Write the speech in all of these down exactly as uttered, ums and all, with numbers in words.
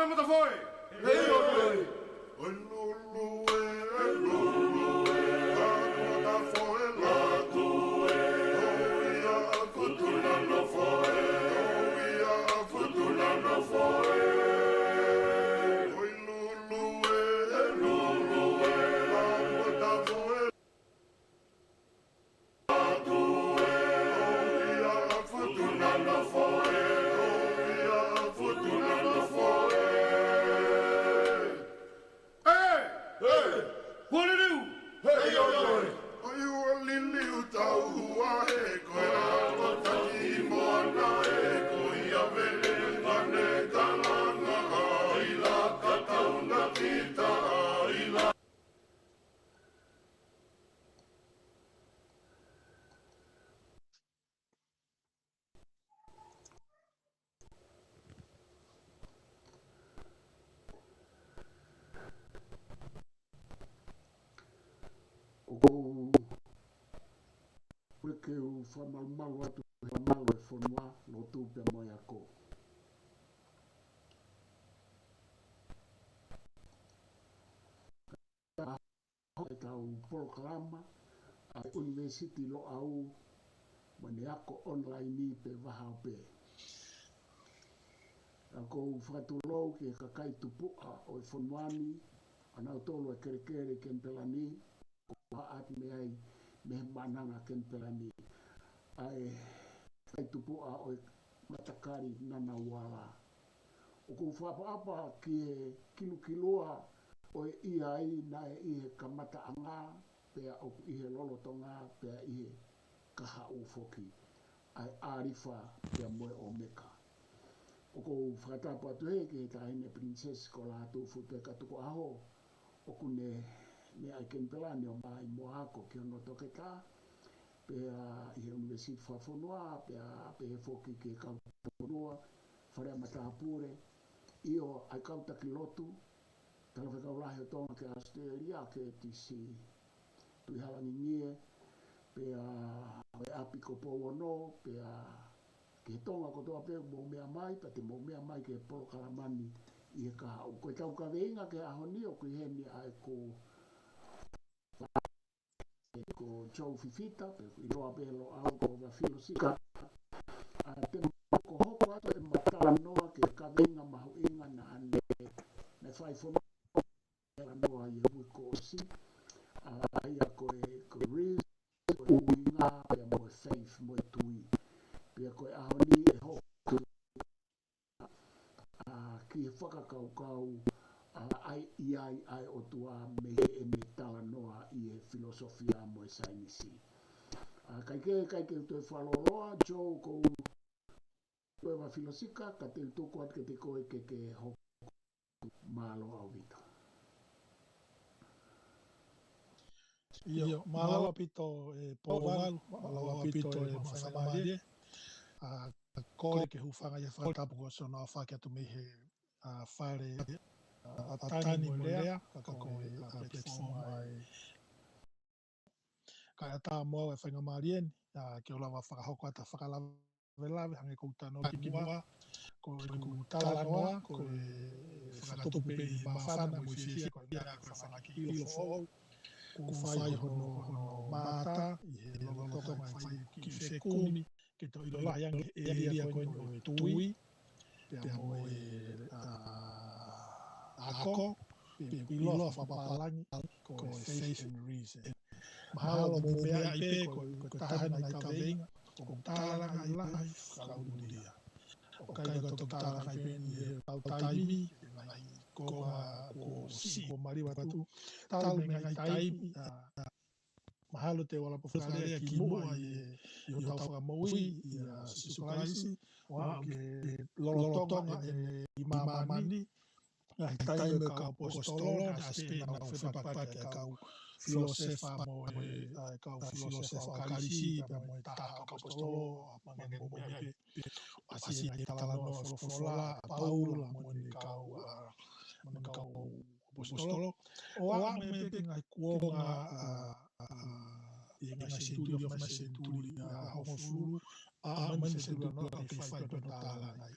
Matafoe. Hei, oi, oi. Oi, Lulu ē, oi, Lulu ē, Matafoe, Lulu ē, oi, ia, Futunanofoe, oi, ia, Futunanofoe. Oi, Lulu ē, oi, Lulu ē, Matafoe. ʻOku ou pule ke u fakamalumalu atu he malu e fonua, lotu pea mo e ako. ʻEtau polokalama ʻa e ʻUnivēsiti Loʻau mo ʻene ako online pe vahaope. ʻOku ou fakatulou ki he kakai tupuʻa ʻo e fonua ni, ʻa nautolu e kelekele Kenipela ni, ʻoku ʻoatu mei ai mei he Maʻananga Kenipela ni, ʻa e kakai tupuʻa ʻo e matakali Ngunnawal. ʻOku ou fakaʻapaʻapa ki he kilukilua ʻo e ʻi ai naʻe ʻi he kamataʻanga, pea ʻoku ʻi he lolotonga, pea ʻi he kahaʻu foki, ʻa e ʻĀlifa pea mo e ʻŌmeka. ʻOku ou fakatapu atu heni ki he Taʻahine Pilinisesi ko Lātūfuipeka Tukuʻaho, ʻoku ne, ne ʻi ai Kenipela ni ʻo mai mo ako ki hono toketā, pea ʻi he ʻUnivēsiti Fakafonua, pea pehē foki ki he kau fonua, fale ʻa matāpule, ʻio ʻa e kau taki lotu, Talafekau Lahi ʻo Tonga ki ʻAositelēlia, Kētisi Tuʻihalangingie, pea ʻo e ʻapi ko Pouono, pea ki he Tonga kotoa pē ʻoku mou meʻa mai, pea te mou meʻa mai ki he polokalama ni ʻi he kahaʻu. Ko ʻetau kaveinga ki he ʻaho ni ʻoku ʻi heni ʻa e ko ko Joe Fifita, pe ʻoku ʻiloa pē Loʻau ko Vafilosika. ʻA, te u hokohoko atu ʻema talanoa ki he kaveinga mahuʻinga naʻa ne, ne fai fonua talanoa ʻi he uike kuo ʻosi. ʻA, ʻa ia ko e, ko e reason, ko e ʻuhinga, pea mo e faith, mo e tui. Pea ko e ʻaho ni ʻe hoko ʻa, ki he fakakaukau, ʻa, ʻa e ʻi ai ʻa e ʻOtua mei heʻene talanoa ʻi he filosofia mo e saienisi. ʻA, kae kehe, kae kehe u toe fakalōloa, Joe, ko u toe Vafilosika, ka te u tuku atu kiate koe ke ke hoko. Mālō ʻaupito. ʻIo, mālō ʻaupito e Pouvalu, mālō ʻaupito e Mafaingamālie. ʻA, kole ke hūfanga ʻi he fakatapu kuo ʻosi hono aofaki atu mei he, ʻa, fale, ʻa, ʻa Tani mo e Lea, ka ko e, ʻa, platform ʻa e. Kae ʻatā mo au e faingamālie ni, ʻa, ke u lava fakahoko atu ha fakalavelave hangē ko ʻeku talanoa kimuʻa, ko ʻeku talanoa, ko e fakatupu pē ʻi māfana mo e fiefia ko e ngaahi ko e fanga kiʻi ʻilo foʻou kuo fai hono, hono mata ʻi he lolotonga e fai kiʻi fekumi ke toe ʻilo lahi ange he ʻēlia ko eni ʻo e tui, pea mo e, ʻa, ako, pe ʻoku ʻiloa fakapapālangi ko e faith and reason. Mahalo mou meaʻi pē ko, ko e taha eni e ngaahi kaveinga ʻoku ou talangaʻi lahi fakaʻuliʻulia. ʻOku ʻikai ko ʻeku talangaʻi pē eni he kau taimi, he ngaahi konga kuo ʻosi kuo maliu atu, talu mei he ngaahi taimi, ʻa, mahalo te u ala pē ʻo fakalea kimuʻa ʻi he, ʻi hotau Fakamoʻui, ʻia Sīsū Kalaisi, ʻo aʻu ki he lolotonga ʻene ʻi māmani, ngaahi taimi ʻo e kau ʻaposetolo, naʻe ʻasi pē ʻenau fepakipaki ʻa e kau filōsefa mo e, ʻa e kau filōsefa ʻo Kalisi, pea mo e taha ʻo e kau ʻaposetolo, ʻa, hangē ko e meʻa pē, ʻasi e ngaahi talanoa folofola ʻa Paula mo ʻene kau, ʻa, mo ʻene kau ʻaposetolo. ʻO aʻu mai pē ki he ngaahi kuonga, ʻa, ʻa, ʻi he ngaahi senituli, ʻo e ngaahi senituli, ʻa, hongofulu, ʻa, ʻa, mo e senituli ʻa hono ua, ʻoku fai pē hono talangaʻi.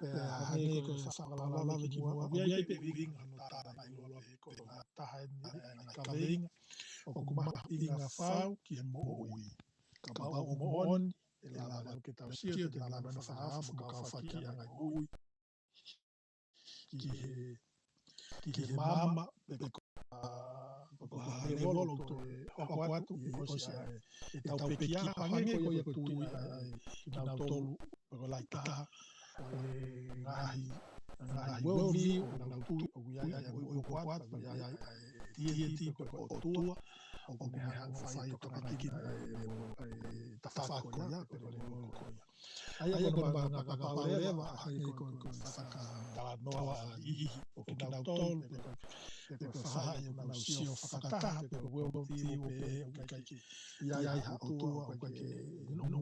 Pea hangē ko e fakalālanga ki muʻa, ʻoku ʻi ai pē ʻuhinga hono tala ʻi loto he ko e ngaahi taha eni ʻa e ngaahi kaveinga ʻoku mahuʻinga fau ki he moʻui. Kapau ʻoku moʻoni, ʻe lava ke tau sio ki he ngaahi meʻa fakahaofi mo kau faki ʻa e ngaahi moʻui ki he, ki he maama, pe ko, ā, pe ko ha lēvolo ʻoku toe hoko atu ʻi he ʻosi ʻa e, ʻetau pekia, hangē ko ia ko e tui ʻa e, ʻa e kinautolu, pe ko e laʻitaha ʻo e ngaahi, ngaahi world view ʻoku nau tui ʻoku ʻi ai ʻa e moʻui ʻoku hoko atu, ʻoku ʻi ai ʻa e deity pe ko e ʻOtua, ʻoku ne hanga ʻo fai ʻo tokangakina ʻa e, ʻa e tafaʻaki ko ia, pe ko e lēvolo ko ia. ʻA ia ko hono fakapapau leva, hangē ko e, ko e fakatalanoa ʻa e niʻihi ʻo kinautolu, pe ko e, pe ko e faʻahi ʻoku nau sio fakataha, pe ko e world view pē ʻoku ʻikai ke ʻi ai ha ʻOtua, ʻoku ʻikai ke,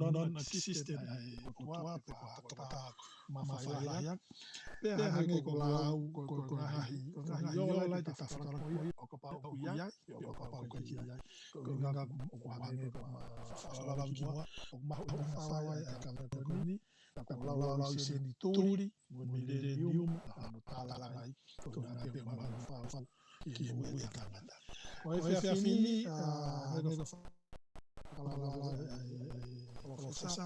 non-existent ʻa e ʻOtua, pe ko ha tokotaha mafai lahi ange. Pea hangē ko e lau, ko e, ko e, ko e ngaahi, ko e ngaahi ola ʻi he tafaʻaki ko ia, ʻo kapau ʻoku ʻi ai, ʻo kapau ʻoku ʻikai ke ʻi ai. Ko e ʻuhinga ʻoku hangē ko e ma fakalālanga ki muʻa, ʻoku mahuʻinga fau ai ʻa e kaveinga ko eni, naʻa ku laulaulau ʻi he senituli mo e mileniumu, ʻa hono talangaʻi, ko e ʻuhinga pē ʻoku mahuʻinga fau ki he moʻui ʻa e tangata. Ko e efiafi ni, ā, hangē ko e fakalālanga ʻa e, ʻa e, ʻa e palōfesa,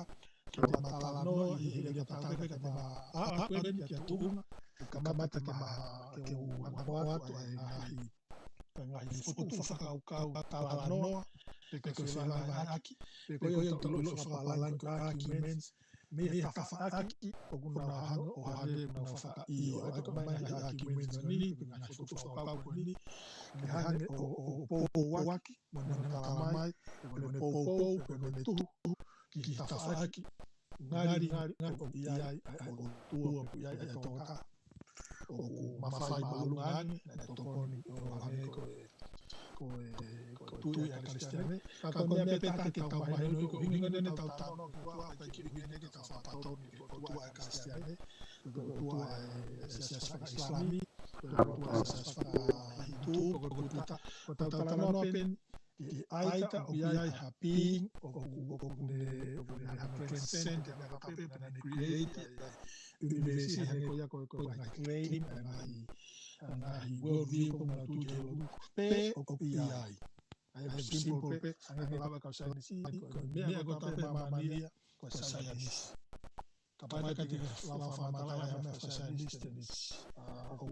ke ma talanoa ʻi he ʻelia tatau pē, ke ma ʻā, ʻā, ʻā, ʻā, ʻā, ke tuʻunga, ke kamata ke ma, ke u hanga atu ʻa e ngaahi, ʻa e ngaahi fokotuʻu fakakaukau talanoa, pe ko e fevahevaheʻaki, pe ko e ʻoku tau ʻilo fakapālangi ko e arguments, mei he tafaʻaki ʻoku nau hanga ʻo hangē ʻoku nau fakaʻio. ʻA ia ko e ʻomai ʻa e arguments ko eni, pe ko e ngaahi fokotuʻu fakakaukau ko eni, ke hangē ʻo, ʻo, ʻo poupouaki, mo ʻene talamai, pe ko ʻene poupou, pe ko ʻene tuhu ki he tafaʻaki, ngali, ngali, ngali ʻoku ʻi ai ʻa e ʻOtua, ʻoku ʻi ai ʻa e tokotaha ʻoku mafai māʻolunga ange, naʻe tokoni ʻo hangē ko e, ko e, ko e tui ʻa e Kalisitiane. Ka ko e meʻa pē taha ke tau mahinoʻi, ko e ʻuhinga eni ʻetau talanoa ki he ʻOtua, ʻikai ke ʻuhinga ke tau fakapatonu ki he ʻOtua ʻa e Kalisitiane, ko e ʻOtua ʻa e, ʻa e siasi faka-ʻIsilami, ko e ʻOtua ʻa e siasi faka-Hinitū, ko e ʻOtua, ko ʻetau talanoa pē eni ki he ʻaita ʻoku ʻi ai ha being ʻoku, ʻoku ne, ʻoku ne hanga ʻo transcend ʻa e meʻa kotoa pē, pea ne create ʻa e ʻunivēsi, hangē ko ia ko e, ko e ngaahi claim ʻa e ngaahi, ʻa e ngaahi world view ʻoku nau tui ki he lotu, pe ʻoku ʻi ai. ʻA ia ʻoku simple pē, hangē ko e lave ʻa e kau saienisi, ko e meʻa kotoa pē ʻi māmani ia, ko e saienisi. Kapau ʻe ʻikai te ke lava fakamatalaʻi ha meʻa fakasaienisi, ā, ʻoku,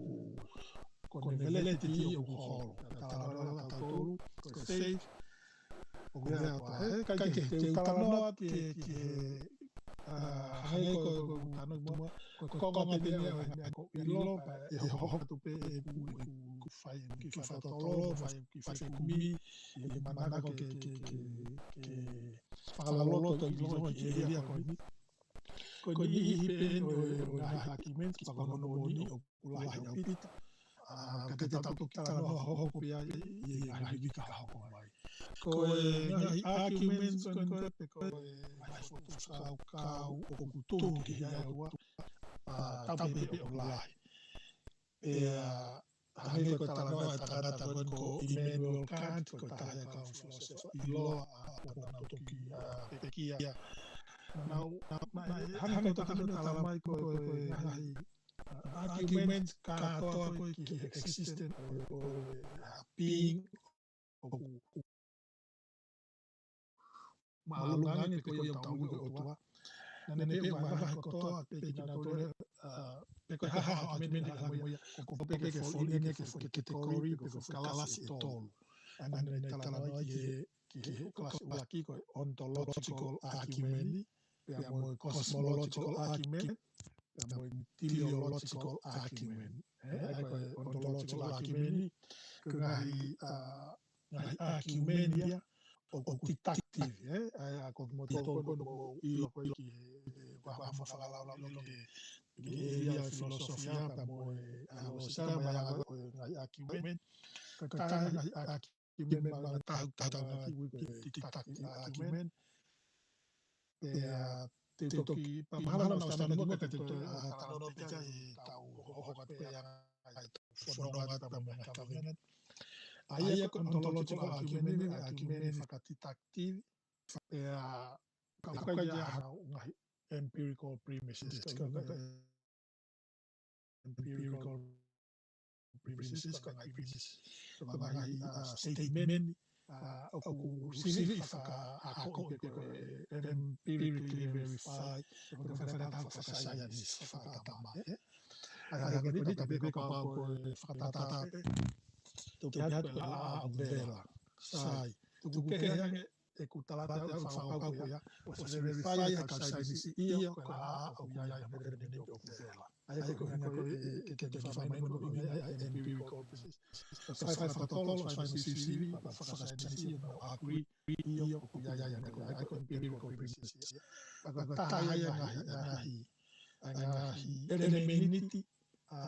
ko ʻene validity ʻoku holo. Talanoa ʻa tautolu, ko e faith, ʻoku ʻi ai ʻa e ʻOtua. He ʻikai ke te u talanoa ki he, ki he, ā, hangē ko e, ko e talanoa ki muʻa, ko e konga pē eni ʻo e meʻa ko e ʻilo, pea ʻe hokohoko atu pē ʻeku, ʻeku fai, ʻeku kiʻi fakatotolo, fai ʻeku kiʻi fai fekumi, ʻi he manako ke, ke, ke, ke fakaloloto ʻi loto ki he ʻelia ko eni. Ko e niʻihi pē eni ʻo e, ʻo e ngaahi arguments, kiʻi fakamolemole ʻoku lahi ʻaupito. Ā, ka te tau toki talanoa hokohoko pē ai ʻi he ngaahi uike ka hoko mai. Ko e ngaahi arguments ko eni ko ē, pe ko e ngaahi fokotuʻu fakakaukau ʻoku tuhu ki he ʻOtua, ā, tautefito pē ʻoku lahi. Pea hangē ko e talanoa ʻa e tangata ko eni ko Immanuel Kant, ko e taha ʻi he kau filōsefa ʻiloa, ā, ʻoku nau toki, ā, pekia. Nau, nau, naʻe hanga ʻe he tangata ko eni ʻo talamai ko e, ko e ngaahi, ā, arguments kātoa ko ē ki he existence ʻo, ʻo e being ʻoku māʻolunga ange pe ko ia ʻoku tau ui ko e ʻOtua. Naʻa ne pehē ʻoku vahevahe kotoa pē kinautolu, ā, pe ko e hā ha argument ʻe hanga mo ia, ʻoku pehē ke foli ʻene ke fo-, ke category, pe ko e kalasi ʻe tolu. ʻA ia naʻa ne talanoa ki he, ki he kalasi ʻuluaki ko e ontological argument, pea mo e cosmological argument, pea mo e teleological argument. Ē, ʻa ia ko e ontological argument, ko e ngaahi, ā, ngaahi argument ia ʻoku deductive, ē? ʻA ia, ʻa ia ko kimoutolu ko ē ʻoku mou ʻilo ko ē ki he, he vahaʻa mo e fakalaulauloto ki he, ki he ʻelia ʻo e filōsofia pea mo e, ā, lōsika mo e anga ko ē ʻo e ngaahi argument. Ka ko e taha e ngaahi argument mahuʻinga taha ʻoku tau talanoa ki ai ko e deductive argument. Pea te u toki, pea mahalo naʻa ku ʻosi talanoa ki ai, ka te u toe, ā, talanoa pē ki ai heʻetau hokohoko atu pē ʻa e ngaahi fononga atu pea mo e ngaahi covenant. ʻA ia ko e ontological argument, argument faka-deductive, pea ka ʻoku ʻikai ke ʻi ai ha ngaahi empirical premises, ka ʻoku ʻikai empirical premises, ko e ngaahi premises, ko e ngaahi, ʻa, statement, ʻa, ʻoku sivi faka-, ʻa, ko e, ko e empirically verified, ko e fakatātā fakasaienisi, fakatātā mai, ē? ʻA ia ko eni tau pehē kapau ko e fakatātā pē, tau pehē ko e laʻā ʻoku vela. Sai. Tuku kehe ange ʻeku tala atu ʻa e fakakaukau ko ia, ʻoku verify ʻe he kau saienisi ʻio, ko e laʻā ʻoku ʻi ai ʻa e melemene ʻoku vela. ʻA ia ko e ʻuhinga ko ē ke, ke, ke fai mai ko e ʻuhinga ia ʻa e empirical premises. Ka fai fakatotolo, fai siviʻi, fai fakasaienisi, ʻio, agree, ʻio, ʻoku ʻi ai ʻa e meʻa ko ē, ʻa ia ko e empirical premises ia. Ka ko e taha ia e ngaahi, ngaahi, ngaahi ʻelemēniti, ʻa,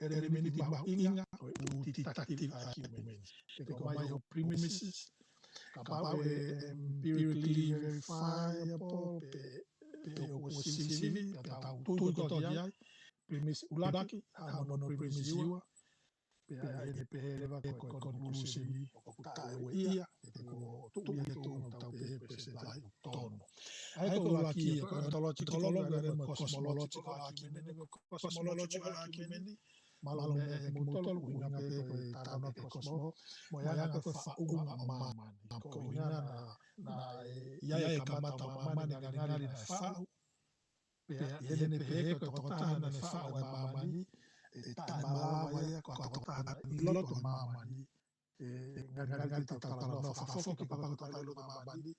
ʻelemēniti mahuʻinga ʻo e ʻū deductive argument. Ke ʻomai hoʻo premises, kapau ʻe empirically verifiable pē, pē ʻoku siviʻi, pea tau tui kotoa ki ai, premise ʻuluaki, ʻa hono premise ua, pea ʻe pehē leva ko e conclusion ʻoku taʻeʻueʻia, ʻe te ko tuʻu ia he tuʻunga ʻoku tau pehē ko e percent lahi ʻoku tonu. ʻA ia ko e ʻuluaki ia, ko e ontological, ko e cosmological argument, ko e cosmological argument, mālō meʻa ʻe he kimoutolu, ʻuhinga pē ko e talanoa ki he cosmos, mo e anga ko e faʻunga ʻo māmani. Ko e ʻuhinga naʻa, naʻe ʻi ai e kamata ʻo māmani, ngalingali naʻe faʻu, pea ʻi heʻene pehē ko e tokotaha naʻa ne faʻu e māmani, ʻe taʻemalava ia ko e tokotaha naʻe ʻi loto māmani, ʻe, ngalingali te tau talanoa fakafoki kapau ko e tokotaha ʻi loto māmani,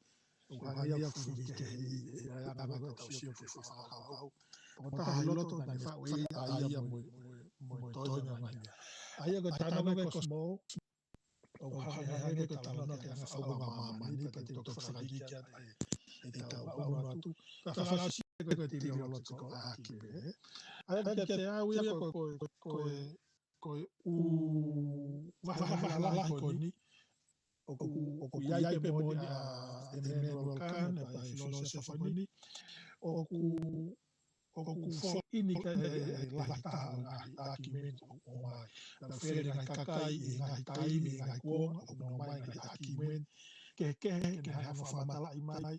ʻoku hangē ia ʻoku fuli kehe ʻi he anga ko ē ʻetau sio ki he fakakaukau. Tokotaha ʻi loto naʻa ne faʻu ʻe ia ʻa ia mo e, mo e, mo e toenga ngaahi meʻa. ʻA ia ko e talanoa ki he cosmos, ʻoku hangehangē ko e talanoa ki he anga faʻunga māmani, pea te u toki fakakīkī atu ʻe, ʻetau ʻaʻuno atu. Ka fakaʻosi ko e teleological argument. ʻA ia kiate au ia ko e, ko e, ko e, ko e ʻū vahevahe lalahi ko eni, ʻoku, ʻoku ʻi ai pē moʻoni ʻa Immanuel Kant, ʻa e filōsefa ko eni, ʻoku, ʻoku foʻi ni ka e, e lahi taha ʻo e ngaahi argument ʻoku ʻomai. Naʻa nau fele ngaahi kakai, ʻi he ngaahi taimi, ʻi he ngaahi kuonga, ʻoku nau ʻomai ngaahi argument kehekehe, ke nau hanga ʻo fakamatalaʻi mai,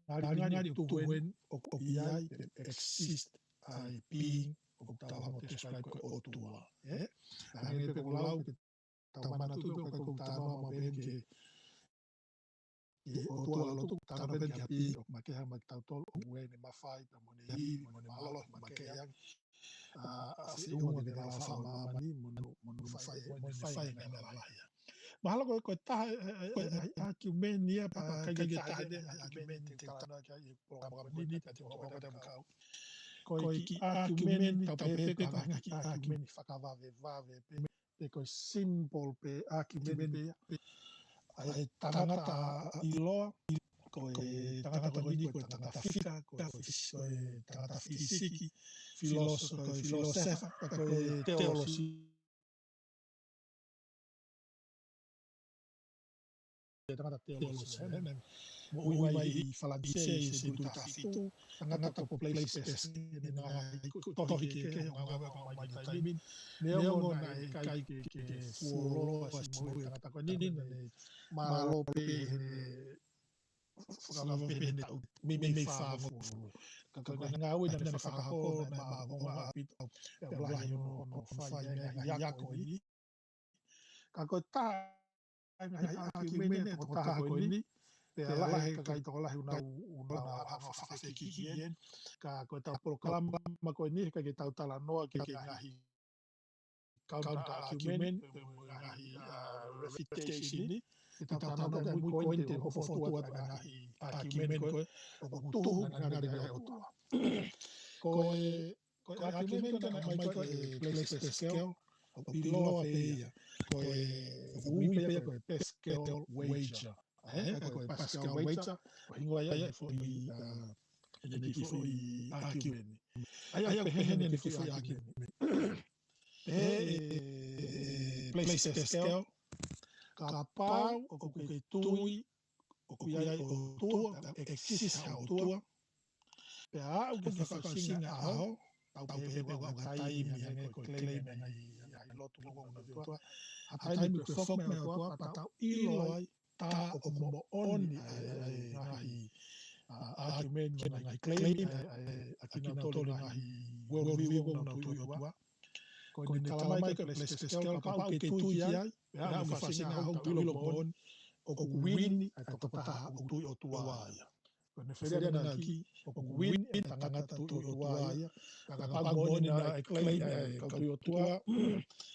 ngalingali ʻoku tuku eni, ʻoku ʻi ai, pē exist, ʻa e being, ʻoku tau hanga ʻo describe ko e ʻOtua, ē? Hangē pē ko e lau, ke tau manatuʻi pē ko e talanoa maʻu pē eni ki he, ki he ʻOtua ʻa lotu, talanoa pē eni ki ha being, ʻoku makehe ange maʻa kitautolu, ʻoku ʻi ai ʻene mafai, pea mo ʻene ivi, mo ʻene mālohi, makehe ange. ʻA, ʻa e feʻunga ke ne lava ʻo faʻu ʻa māmani, mo hono, mo hono fai, mo hono fai e ngaahi meʻa lalahi. Mahalo ko e, ko e taha, e, e, e, e, argument ia, pea ʻikai ke taha eni e argument te u talanoa ki ai he polokalama ko eni, pea te u toʻo atu e kau. Ko e kiʻi argument, tau pehē pē ko e anga kiʻi argument fakavavevave pē, pe ko e simple pē argument pē ia. ʻA e tangata ʻiloa, ko e tangata ko eni ko e tangata fika, ko e fis-, ko e tangata fisiki, filoso-, ko e filōsefa, ko e teolosi. Ko e tangata teolosi, ē, naʻe moʻui mai ʻi Falanisē ʻi he senituli taha fitu, tangata ko Blaise Pascal, ʻi heʻene ngaahi tohi kehekehe, ʻo ngāue ʻo ngāue mai he taimi ni. Neongo naʻe ʻikai ke, ke fuoloa siʻi moʻui e tangata ko eni, naʻe mālō pē heʻene fakavave pē heʻene taʻu, meimei fāngofulu. Ka ko e ngāue naʻa ne fakahoko naʻe māʻolunga ʻaupito, pea lahi hono, hono fai e ngaahi ako eni. Ka ko e taha e ngaahi argument ʻa e tokotaha ko eni, pea lahi e kakai tokolahi ʻoku nau, ʻoku nau hanga ʻo fakafekiki eni. Ka ko ʻetau polokalama ko eni, he ʻikai ke tau talanoa ki he ngaahi counter argument, pe mo e ngaahi, ʻa, refutation ni. Ke tau talanoa ki ai mui ko eni te u hoko atu ʻa e ngaahi argument ko ē, ʻoku tuhu ngalingali ki he ʻOtua. Ko e, ko e argument ko ē naʻe ʻomai ko ē ʻe Blaise Pascal, ʻoku ʻiloa pē ia ko e, ʻoku ui pē ia ko e Pascal wager. Ē, ko e Pascal wager, ko e hingoa ia ʻo e foʻi, ʻa, ʻene kiʻi foʻi argument. ʻA ia, ʻa ia, pehē ni ʻene kiʻi foʻi argument. Pehē ʻe, ʻe Blaise Pascal, kapau ʻoku ke tui ʻoku ʻi ai e ʻOtua, pea exist ha ʻOtua, pea aʻu ki he fakaʻosinga ʻaho, tau pehē pē ko ha taimi, hangē ko e claim ʻa e ngaahi, ngaahi lotu ko ē ʻoku nau ʻi he ʻOtua, ha taimi ko e foki mai e ʻOtua, pea tau ʻilo ai tā ʻoku moʻoni ʻa e, ʻa e ngaahi, ʻa, argument mo e ngaahi claim ʻa, ʻa, ʻa kinautolu e ngaahi world view ʻoku nau tui ʻOtua. Ko ʻene talamai ko ē ʻe Blaise Pascal, kapau ʻoku ke tui ki ai, pea ʻoku ke fakasinga hoʻo ʻilo moʻoni ʻoku win ʻa e tokotaha ʻoku tui ʻOtua ia. Ko ʻene feleangaaki, ʻoku win ʻa e tangata tui ʻOtua ia. Pea kapau ʻoku moʻoni naʻe claim ʻa e kau tui ʻOtua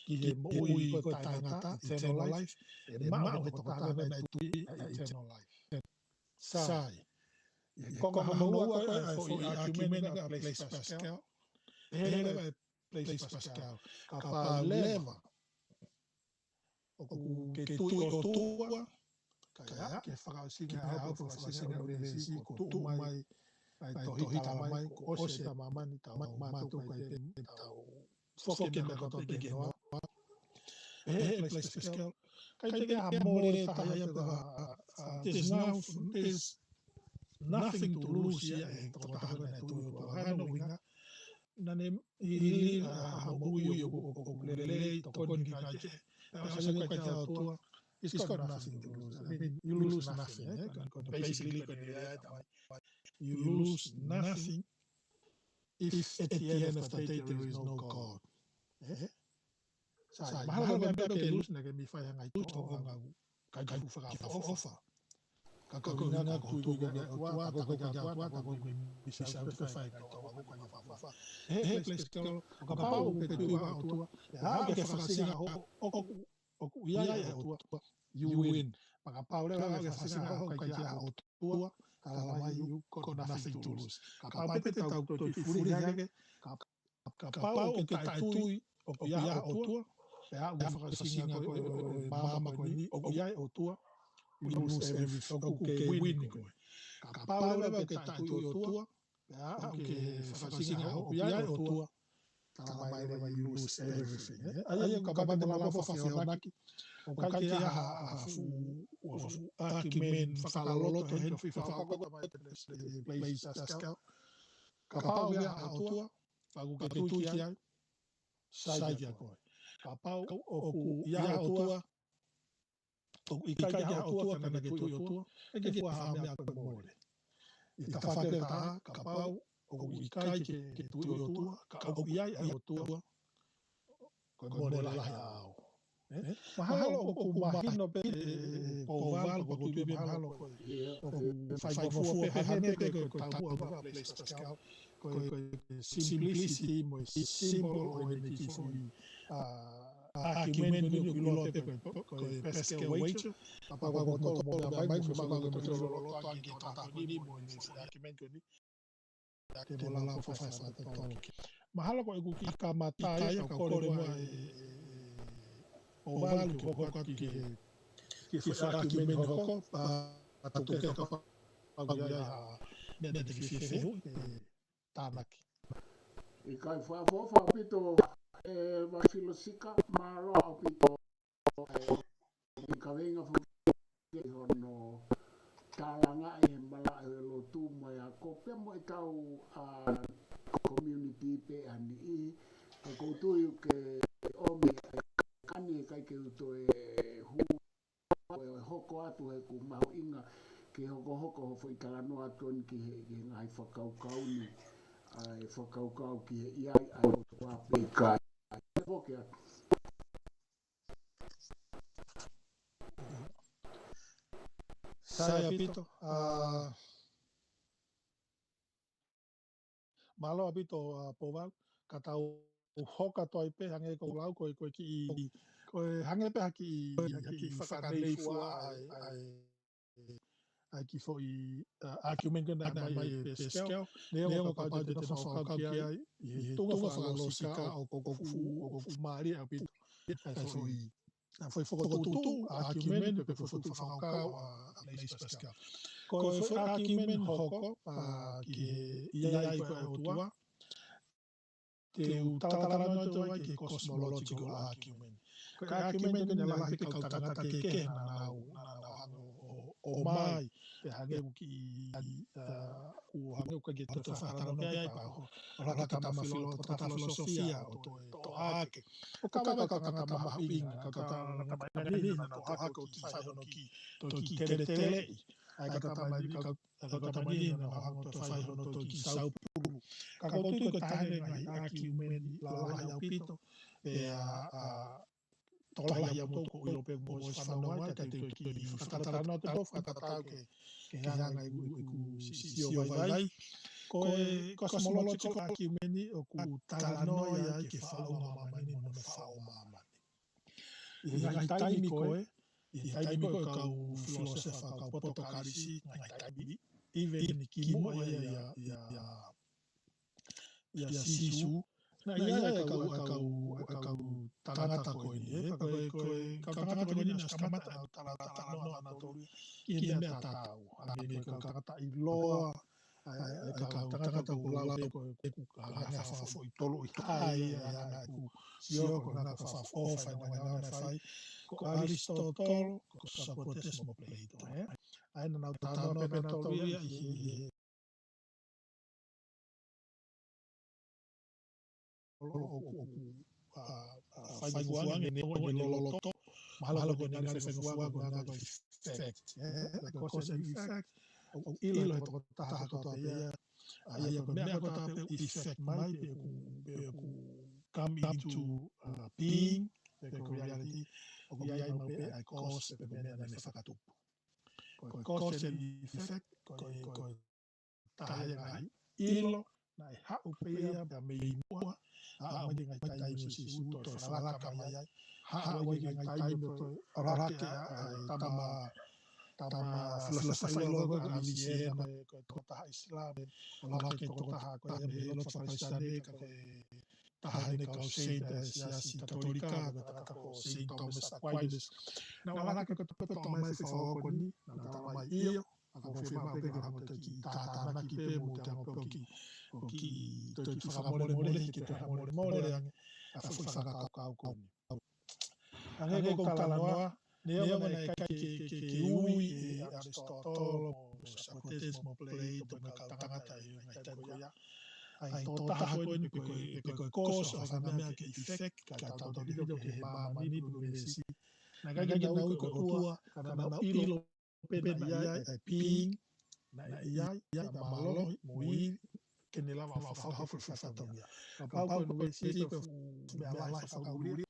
ki he moʻui ko ē taʻengata, eternal life, ʻe maʻu ʻe he tokotaha naʻe tui ʻa e eternal life. Sai. ʻI he konga hono ua ko ē ʻa e foʻi argument ʻa Blaise Pascal, pehē leva ʻe Blaise Pascal, kapau leva ʻoku ke tui ʻOtua, kae ʻai ke fakaʻosinga ʻa hoʻo fakaʻosinga ʻunivēsi, kuo tuʻu mai ʻa e tohi talamai kuo ʻosi ʻa māmani, tau maʻu mātuʻa ʻi pē, tau foki ʻo nau kotoa pē ki Noa. Pehē ʻe Blaise Pascal, ʻikai ke ʻi ai ha mole ʻe taha ia, pea, uh, there's no, there's nothing to lose ia ʻe he tokotaha naʻe tui ʻOtua. Ko hono ʻuhinga, naʻa ne ʻilo ʻa hono moʻui ʻoku, ʻoku, ʻoku lelei, tokoni ki he kakai kehe. Pea ʻosi ʻoku ʻikai ke ʻi ai ha ʻOtua, he's got nothing to lose. I mean, you lose nothing, eh? Ko, ko, basically, ko ʻene lea ē, talamai, you lose nothing if at the end of the day there is no God. Eh? Sai, mahalo ko e meʻa pē ʻoku ke lose naʻa ke mei fai ha ngaahi tōʻonga ʻoku ʻikai ke ke fuʻu fakaʻofoʻofa. Ka ko e ʻuhinga ko e tui ko ē ki he ʻOtua, ka ko e ʻikai ke ʻi ai ha ʻOtua, ka ko e mei, mei sai te ke fai e ngaahi tōʻonga ʻoku ʻikai ke fuʻu fakaʻofoʻofa. He, he Blaise Pascal, kapau ʻoku ke tui ki he ʻOtua, pea ʻoku ke fakaʻosinga hoʻo, ʻoku, ʻoku ʻi ai ʻa e ʻOtua, you win. Pea kapau leva ʻoku ke fakaʻosinga hoʻo ʻikai ke ʻi ai ha ʻOtua, talamai you've got nothing to lose. Kapau pē te tau toe kiʻi fuli hake, ka kapau ʻoku ke taʻetui ʻoku ʻi ai ha ʻOtua, pea ʻoku ke fakaʻosinga ko ē ʻo e, ʻo e maama ko eni ʻoku ʻi ai ha ʻOtua, you lose everything, ʻoku ke win koe. Kapau leva ʻoku ke taʻetui ʻOtua, pea ʻoku ke fakaʻosinga hoʻo ʻoku ʻi ai ha ʻOtua, talamai leva you lose everything, eh? ʻA ia ʻoku kapau te mou lava ʻo fefeonaki, ʻoku ʻikai ke ʻi ai ha, ha fuʻu, ha fuʻu argument fakaloloto heni, ʻoku ou fie fakakaukau mai ʻa Blaise Pascal. Kapau ʻoku ʻi ai ha ʻOtua, pea ʻoku ke tui ki ai, sai kiate koe. Kapau ʻoku ʻi ai ha ʻOtua, ʻoku ʻikai ke ʻi ai ha ʻOtua, ka naʻa ke tui ʻOtua, ʻe ʻikai ke fuʻu ʻi ai ha meʻa ʻoku ke mole. ʻI he tafaʻaki ʻe taha, kapau ʻoku ʻikai ke, ke tui ʻOtua, ka ʻoku ʻi ai ʻa e ʻOtua, ko e mole lahi ʻaʻau. Eh? Mahalo ʻoku, ʻoku mahino pē, eh, Pouvalu, ʻoku ou tui pē mahalo ko e, ʻoku fai fuofua pē hangē pē ko e, ko e taumuʻa ʻa Blaise Pascal, ko e, ko e simplicity mo e simple ʻo ʻene kiʻi foʻi, ah, argument ko eni ʻoku ʻiloa pē ko e, ko e Pascal wager. Kapau ko e motuʻa mai, mo e motuʻa ko e motuʻa loloto ange ki he tokotaha ko eni mo ʻene foʻi argument ko eni. Te mou lava ʻo fai fakatatau ki ai. Mahalo ko ʻeku kiʻi kamata ia, ka ʻoku ou kole muʻa ʻe, ʻe, ʻe Pouvalu ke hoko atu ki he, ki he foʻi argument hoko, pea, pea tuku ke kapau ʻoku ʻi ai ha meʻa te ke fie fehuʻi, ʻe tānaki. ʻIkai, fakaʻofoʻofa ʻaupito, ʻe, Vaifilosika, mālō ʻaupito. ʻI he kaveinga foki ki hono tālangaʻi he malaʻe ʻo e lotu mo e ako pea mo ʻetau, ʻa, community pē ʻa e niʻihi. Ka ʻoku ou tui ʻoku ke ʻomi ʻa e kani ʻe ʻikai ke u toe hū ʻo hoko atu he ʻoku mahuʻinga ke hokohoko hoʻo foʻi talanoa atu eni ki he, ki he ngaahi fakakaukau ni, ʻa e fakakaukau ki he ʻi ai ʻa e ʻOtua pe ʻikai. Foki atu. Sai ʻaupito, ʻa, mālō ʻaupito, ʻa, Pouvalu, ka tau hoko atu ai pē hangē ko ʻeku lau, ko e, ko e kiʻi, ko e hangē pē ha kiʻi, ha kiʻi fakanei fua ʻa e, ʻa e, ʻa e kiʻi foʻi, ʻa, argument ko ē naʻe ʻomai ʻe Pascal. Neongo kapau te te fakakaukau ki ai, ʻi he tunga fakalōsika ʻoku, ʻoku fuʻu, ʻoku fuʻu mālie ʻaupito ʻa e foʻi, ʻa e foʻi fokotuʻutuʻu, argument, pe ko e foʻi fakakaukau ʻa, ʻa Blaise Pascal. Ko e foʻi argument hoko, ʻa, ki he ʻi ai ko ē ʻa e ʻOtua, te u talatalanoa atu ai ki he cosmological argument. Ko e argument ko eni naʻe lahi pē kau tangata kehekehe naʻa nau, naʻa nau hanga ʻo, ʻo, ʻomai, pea hangē ʻoku kiʻi, ʻa, ʻoku hangē ʻoku ʻikai ke toe fakatalanoa ki ai pea ʻoku, ʻoku laka tama filo-, tama filosofia ʻo toe toʻa hake. ʻOku kau ai e kau tangata mahuʻinga, kau tangata mahuʻinga naʻa nau toʻa hake ʻo kiʻi fai hono kiʻi, toe kiʻi teleteleʻi. ʻa e kau Tamani, kau, ʻa e kau Tamani naʻa nau hanga ʻo toe fai hono toe kiʻi saupulu. Ka ʻoku ou tui ko e taha eni e ngaahi ʻākiumeni lalahi ʻaupito, pea, ʻa, tokolahi ʻaupito ʻoku ou ʻilo pē ʻoku mou ʻosi fanongo ai, ka te u kiʻi fakatalanoa atu pē ʻo fakatatau ki he, ki he anga ʻeku, ʻeku si-, sio vaivai. Ko e cosmological argument ʻoku talanoa ia ki he faʻunga ʻo māmani mo hono faʻo ʻo māmani. ʻI he ngaahi taimi ko ē, ʻi he taimi ko ē ʻa e kau filōsefa, kau Potokalisi, ngaahi taimi, even kimuʻa ia, ia, ia, ia Sīsū, naʻe ʻi ai e kau, e kau, e kau tangata ko eni, ē, pea ko e, ko e kau tangata ko eni naʻe ʻosi kamata ʻenau talatalanoa ʻanautolu ia ki he meʻa tatau. ʻA ia ko e kau tangata ʻiloa, ʻa e, ʻa e kau tangata ʻoku lau pē ko e, ʻoku hanga ʻo fakafoʻi tolu ʻi he ʻa e, ʻa e ʻeku sio ko e ʻuhinga ko e fakaʻofoʻofa ʻenau ngāue naʻe fai, ko ʻAlisitōtolo, ko Socrates mo Plato, ē. ʻA ia naʻa nau talanoa pē ʻanautolu ia ʻi he, ʻi he ʻo, ʻo, ʻo, ʻa, ʻa, fai fuanga ne o ne loloto, mahalo ko e ngali fai fuanga ko e ngaahi effect, ē, like cause and effect. ʻOku ʻilo ʻe he tokotaha kotoa pē ia, ʻa ia ko e meʻa kotoa pē ʻoku effect mai pe ʻoku, pe ʻoku come into, uh, being, pe ko e reality, ʻoku ʻi ai maʻu pē ʻa e cause pe ko e meʻa naʻa ne fakatupu. Ko e cause and effect, ko e, ko e taha ia e ngaahi ʻilo naʻe haʻu pē ia pea mei muʻa, ʻa, ʻa, mai ki he ngaahi taimi ʻo Sīsū, toe fakalaka mai ai, haʻu ai ki he ngaahi taimi ʻo toe ʻalu hake ʻa, ʻa e tama, tama filōsefa ʻiloa ko ē ko ʻAvisiena, ko e, ko e tokotaha ʻIsilami, ʻalu hake e tokotaha ko ē mei he lotu faka-Kalisitiane, ka ko e taha eni e kau saint ʻa e siasi Katolika, ko e tangata ko Saint Thomas Aquinas. Naʻa nau ʻalu hake ko e tokotaha mai e fefauako ni, naʻa nau tala mai ʻio, ʻa, ʻoku ou fiemaʻu pē ke u hanga ʻo toe kiʻi tātānaki pē mo te anga pē ʻo kiʻi, ʻo kiʻi toe kiʻi fakamolemole, ke toe fakamolemole ange ʻa e foʻi fakakaukau ko eni. Hangē ko ʻeku talanoa, neongo naʻe ʻikai ke, ke, ke ui ʻe ʻAlisitōtolo mo Socrates mo Plato mo e kau tangata ʻi he ngaahi taimi ko ia ʻa e tokotaha ko eni pe ko e, pe ko e cause ʻo ha faʻahinga meʻa ke effect, kae tautefito ki he māmani pe ko e ʻunivēsi. Naʻe ʻikai ke nau ui ko e ʻOtua, ka naʻa nau ʻilo pē naʻe ʻi ai e being, naʻe ʻi ai, ʻi ai ʻa e mālohi mo e ivi, ke ne lava ʻo fakahoko e fatongia. Kapau ko e ʻunivēsi ko e fuʻu meʻa lahi fakaʻulia,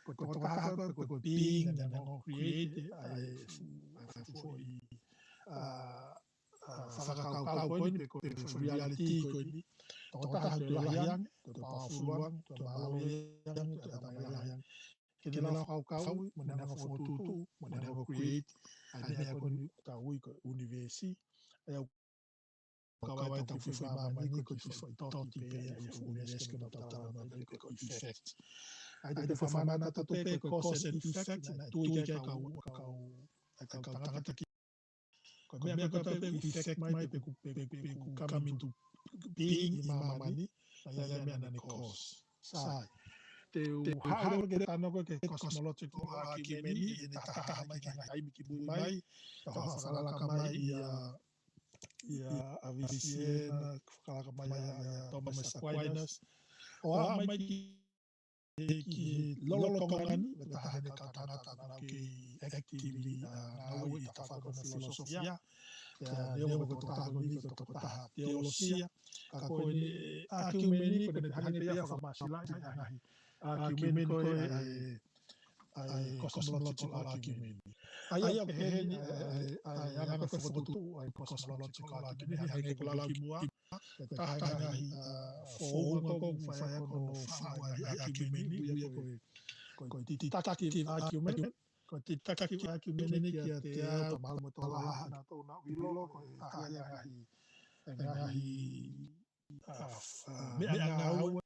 ko e tokotaha ko ē pe ko e being naʻa ne hanga ʻo create ʻa e fuʻu, ʻa e fuʻu foʻi, ʻa, ʻa, fakakaukau ko eni pe ko e, pe ko e reality ko eni. Tokotaha toe lahi ange, toe powerful ange, toe mālohi ange, toe ʻatamai lahi ange. Ke ne lava ʻo fakakaukau, mo ne hanga ʻo fokotuʻutuʻu, mo ne hanga ʻo create ʻa e meʻa ko eni ʻoku tau ui ko e ʻunivēsi. ʻA ia ʻoku kau ai ʻetau kiʻi foʻi māmani ko e kiʻi foʻi toki pē ia ʻi he fuʻu ʻunivēsi ko eni ʻoku tau talanoa ai ko e effect. ʻA ia te u toe fakamāʻopoʻopo atu pē ko e cause and effect, naʻe tui ki ai e kau, kau, kau tangata ki Ko e meʻa kotoa pē ʻoku effect mai pe ʻoku, pe, pe, pe ʻoku come into being ʻi māmani, naʻe ʻi ai e meʻa naʻa ne cause. Sai. Te u haʻu leva ke tano ko e cosmological argument ʻi heʻene taha mai ki he ngaahi taimi kimui mai, ka ʻoku fakalaka mai ʻia, ʻia ʻAvisiena, fakalaka mai ʻia, ʻia Thomas Aquinas. ʻO aʻu mai ki he, ki he lolotonga ni, mo e taha eni e kau tangata naʻa nau kei actively, ʻa, ngāue ʻi he tafaʻaki ʻo e filōsofia. Pea neongo ko e tokotaha ko eni ko e tokotaha teolosia, ka ko ʻene argument ko ʻene hangē pē ia ʻo fakamāsilaʻi ʻa e ngaahi argument ko ē ʻa e, ʻa e cosmological argument. ʻA ia ʻoku pehē ni, ʻa e, ʻa e, ʻa e anga ko ē fokotuʻu ʻa e cosmological argument, hangē ko ʻeku lau kimuʻa, ko e taha e ngaahi, ʻa, founga ʻoku fai ai ko hono faʻu ʻa e argument ni, ʻoku ui ia ko e, ko e deductive argument. Ko e deductive argument ni kiate au, pea mahalo mo e tokotaha naʻa tau ʻilo, ko e taha ia e ngaahi, e ngaahi, ʻa, ʻa, meʻangāue,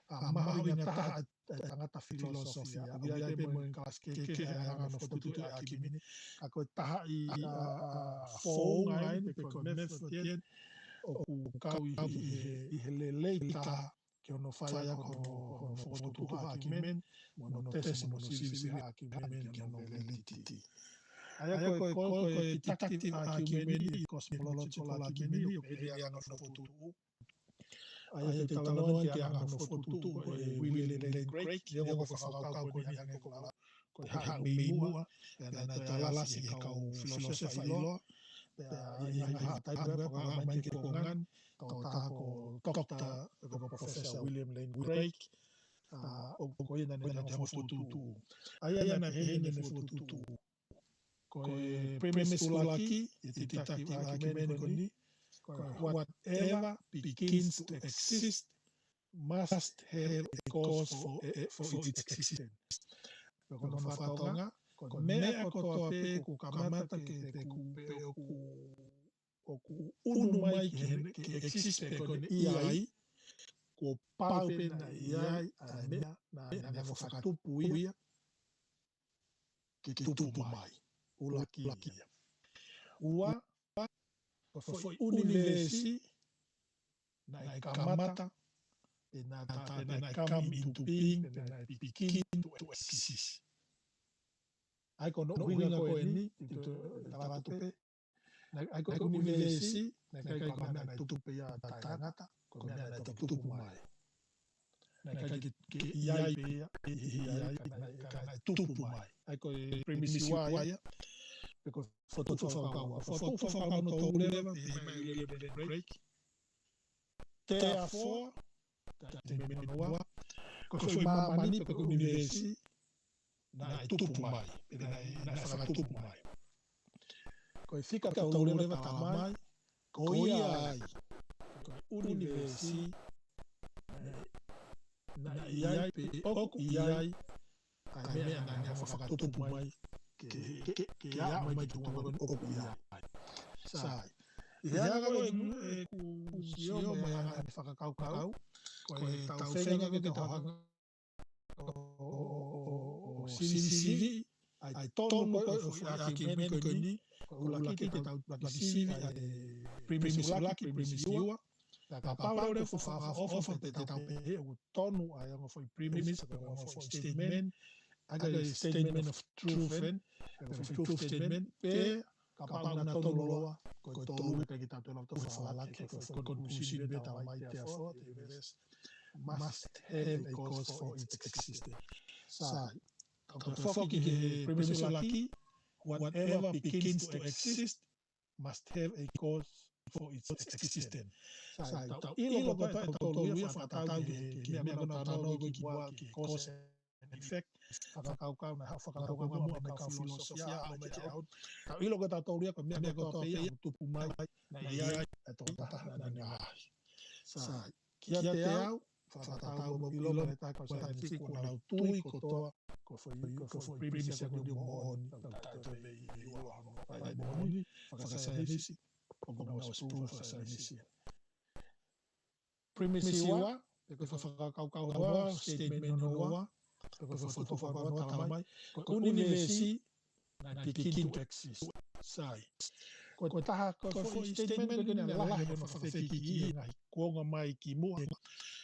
ʻa, mahuʻinga taha ʻa e tangata filōsofia. ʻOku ʻi ai pē mo e kalasi kehekehe ʻa e anga hono fokotuʻutuʻu e argument ni. Ka ko e taha ia, ʻa, ʻa, founga eni, pe ko e method eni, ʻoku kau ʻi he, ʻi he, ʻi he lelei taha ki hono fai ʻa hono, hono fokotuʻutuʻu argument, mo hono tesi mo hono sivisivisivi argument ki hono validity. ʻA ia ko e, ko e, ko e deductive argument ʻi he cosmological argument ʻoku pehē ʻa e anga hono fokotuʻutuʻu. ʻA ia te u talanoa ki he anga hono fokotuʻutuʻu ʻo e William Lane Craig, neongo ko e fakakaukau ko eni hangē ko ʻeku lau, ko e haʻu mei muʻa, pea naʻe toe ala ʻi he kau filōsefa ʻiloa, pea ʻi he ngaahi haʻa taimi pē ʻoku ʻomai ki he kuonga ni, ko e taha ko Doctor, ko Professor William Lane Craig, ʻa, ʻoku ko ia naʻá ne ʻomai e fokotuʻutuʻu. ʻA ia naʻe pehē ʻene fokotuʻutuʻu. Ko e premise ʻuluaki ʻi he deductive argument ko eni, ko e whatever begins to exist must have a cause for, for its existence. Pea ko hono faka-Tonga, ko e meʻa kotoa pē kuo kamata ke teku pe ʻoku, ʻoku ʻunu mai ke, ke exist pe ko ʻene ʻi ai, kuo pau pē naʻe ʻi ai ʻa e meʻa naʻá ne fakatupu ia ke tupu mai. ʻUluaki ia. Ua, ko e foʻi ʻunivēsi naʻe kamata, pe naʻe ta-, pe naʻe come into being, pe naʻe begin to exist. ʻA ia ko hono ʻuhinga ko eni, ʻi he tala atu pē, naʻe, ʻa ia ko e ʻunivēsi, naʻe ʻikai ko ha meʻa naʻe tupu pē ia ʻa e taʻengata, ko e meʻa naʻe toki tupu mai. Naʻe ʻikai ke, ke ʻi ai pē ia, ʻi, ʻi ai, ka naʻe, ka naʻe tupu mai. ʻA ia ko e premise ua ia, pe ko e fokotuʻu fakakaukau. Fokotuʻu fakakaukau hono tolu leva, pehē mai ʻe William Lane Craig. Therefore, statement hono ua, ko e foʻi māmani pe ko e ʻunivēsi, naʻe tupu mai, pe naʻe, naʻe fakatupu mai. Ko e fika tolu leva tala mai, ko ia ai, ko e ʻunivēsi, naʻe, naʻe ʻi ai pe ʻoku ʻi ai, ʻa e meʻa naʻá ne fakatupu mai, ke, ke, ke, ke aʻu mai ki he tuʻunga ko eni ʻoku ʻi ai. Sai. ʻI he anga ko ē ʻeku, ʻeku sio mo e anga ʻene fakakaukau, ko ʻetau feinga ke tau hanga ʻo, ʻo, ʻo, ʻo, ʻo sivisiviʻi ʻa e tonu ko ē ʻo e foʻi argument ko eni, ko e ʻuluaki ke tau ʻuluaki sivi ʻa e premise ʻuluaki, premise ua. Pea kapau leva ʻoku fakaʻofoʻofa pē te tau pehē ʻoku tonu ʻa e ongo foʻi premise, pe ko e ongo foʻi statement, ʻa e statement of truth, ē, pe ko e foʻi truth statement, pe kapau naʻe tonu loa, ko e tolu ia ke tau toe lava ʻo fakahalaʻi, ko e foʻi conclusion pē ʻe talamai, therefore, the universe must have a cause for its existence. Sai, tau toe foki ki he premise ʻuluaki, whatever begins to exist must have a cause for its existence. Sai, tau ʻilo kotoa ʻe tautolu ia fakatatau ki he, ki he meʻa ko ē naʻá ku talanoa ki muʻa ki he cause and effect, fakakaukau naʻe haʻu fakakaukau muʻa mei he kau filōsefa, ʻalu mai ki he ʻaho ni. Tau ʻilo kotoa ʻe tautolu ia ko e meʻa kotoa pē ia ʻoku tupu mai, naʻe ʻi ai ʻa e tokotaha naʻá ne ngaohi. Sai, kiate au, fakatatau mo e ʻilo mei he taha kau saienisi kuo nau tui kotoa ko e foʻi, ko e foʻi premise ko eni ʻoku moʻoni, tau taʻe toe lelei ʻi he ua hono ʻai moʻoni fakasaienisi, ʻoku nau ʻosi prove fakasaienisi. Premise ua, pe ko e fakakaukau hono ua, statement hono ua, pe ko e fokotuʻu fakakaukau hono ua tala mai, ko e ʻunivēsi naʻe begin to exist. Sai. Ko e taha, ko e foʻi statement ko eni naʻe lahi hono fakafekikiʻi ʻi he ngaahi kuonga mai kimuʻa.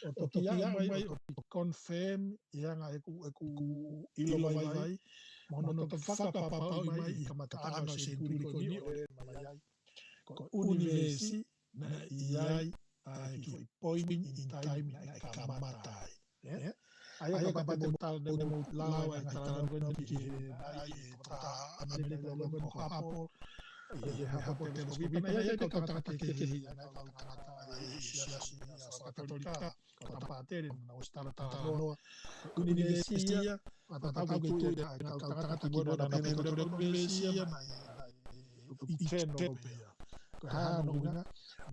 ʻO toki aʻu mai ʻo confirm ʻi he anga ʻeku, ʻeku ʻilo vaivai, mo hono toki fakapapauʻi mai ʻi he kamataʻanga ʻo e senituli ko eni ʻo lele mai ai. Ko e ʻunivēsi naʻe ʻi ai ʻa e kiʻi point in time naʻe kamata ai. Ē? ʻA ia kapau te mou tala, ne mou lau e ngaahi talanoa ko eni ki he, ʻa e tokotaha ʻAmelika ʻoku ʻiloa ko Hubble, ʻi he Hubble telescope, pea naʻe ʻi ai e kau tangata kehekehe, ʻa e kau tangata ʻa e siasi ʻa e Katolika, kau tangata pātele, naʻa nau ʻosi talatalanoa. Ko e ʻunivēsi ia, ʻa e tatau ko e tui ʻa e kau tangata kimuʻa naʻa nau pehē ko e ʻunivēsi ia naʻe, naʻe eternal pē ia. Ko e hā hono ʻuhinga?